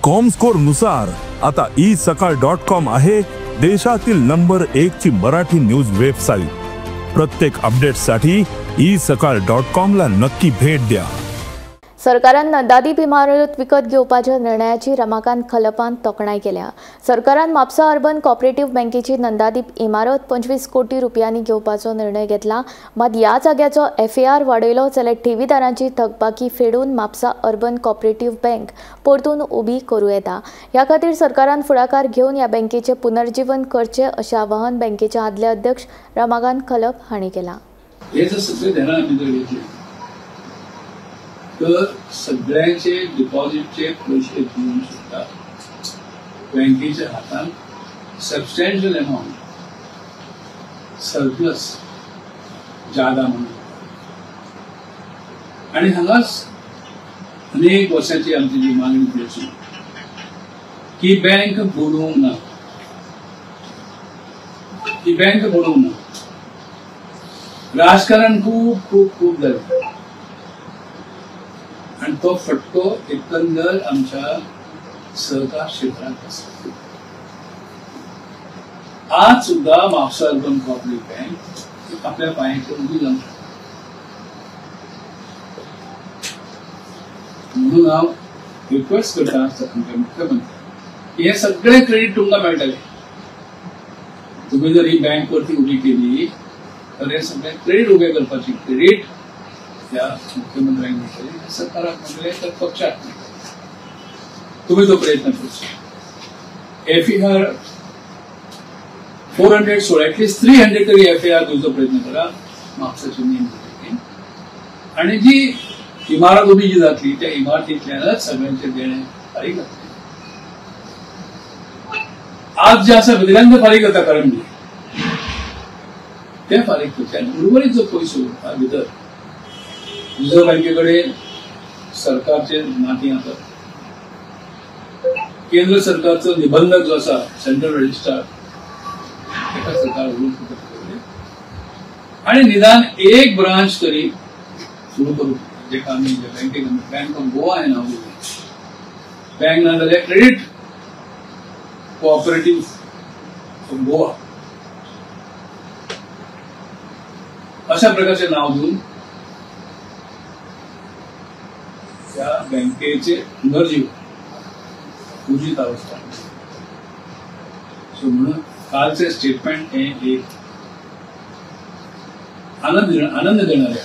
Comscore नुसार आता esakal.com आहे देशातील नंबर 1 ची मराठी न्यूज वेबसाईट. प्रत्येक अपडेटसाठी esakal.com ला नक्की भेट द्या. सरकारान नंदादीप इमारत विकत घेवपाच्या निर्णयाची रमाकांत खलपान तोखणाय केल्या. सरकारान म्हापसा अर्बन कॉपरेटिव्ह बँकेची नंदादीप इमारत 25 कोटी रुपयांनी घेवपाचो निर्णय घेतला. मात ह्या जाग्याचो एफएआर वाडयलो जाल्यार ठेवीदारांची थकबाकी फेडून म्हापसा अर्बन कॉपरेटिव्ह बँक परतून उबी करूं येता. ह्या खातीर सरकारान फुडाकार घेवन ह्या बँकेचें पुनर्जीवन करचें अशें आवाहन बँकेचे आदले अध्यक्ष रमाकांत खलप हांणी केलां. तर सगळ्यांचे डिपॉझिटचे पैसे दिवन सुद्धा बँकेच्या हातान सबस्टॅन्शियल अमाऊंट सरप्लस जादा म्हणून आणि हांगाच अनेक वर्षांची आमची जी मागणी केली की बँक बुडोवंक ना, की बँक बुडोवंक ना. राजकारण खूप खूप खूप जालें आणि तो फटको एकंदर आमच्या सहकार क्षेत्रात बसला. आज सुद्धा म्हापसा अर्बन कॉपरेटिव्ह बँक आपल्या पायांचेर उबी जावंक शकता. म्हणून हांव रिक्वेस्ट करता आमच्या मुख्यमंत्री, हे सगळे क्रेडिट तुमकां मेळटले. तुम्ही जर ही बँक वरती उबी केली तर हे सगळे क्रेडिट उबे करपाची क्रेडिट त्या मुख्यमंत्र्यांक मेळटले, सरकाराक मेळटले, तर पक्षाक मेळटले. तुम्ही तो प्रयत्न करचो. एफआर 416 ऍटलिस्ट 300 तरी एफआर दिवचो प्रयत्न करा म्हापसाचे नेम. आणि जी इमारत उबी जी जातली त्या इमारतींतल्यानच सगळ्यांचे देणे फारीक जातले. आज जे आसा भितरल्यान ते फारीक जाता, कारण ते फारीक करचे आनी उर्वरीत जो पयसो उरता भितर रिझर्व्ह बँकेकडे सरकारचे नातीं आसात, केंद्र सरकारचो निबंधक जो आसा सेंट्रल रजिस्ट्रार ताका सरकार उलोवंक शकता आणि निदान एक ब्रांच तरी सुरू करू, जेका आमी ज्या बँकेक आमी बँक ऑफ गोवा हें नांव दिलें. बँक ना जाल्यार क्रेडीट कोऑपरेटिव्ह ऑफ गोवा अशा प्रकारचें नांव दिवन त्या बँकेचे पुनर्जीवन उर्जित अवस्था. सो म्हणून कालचे स्टेटमेंट हे एक आनंद देणारे.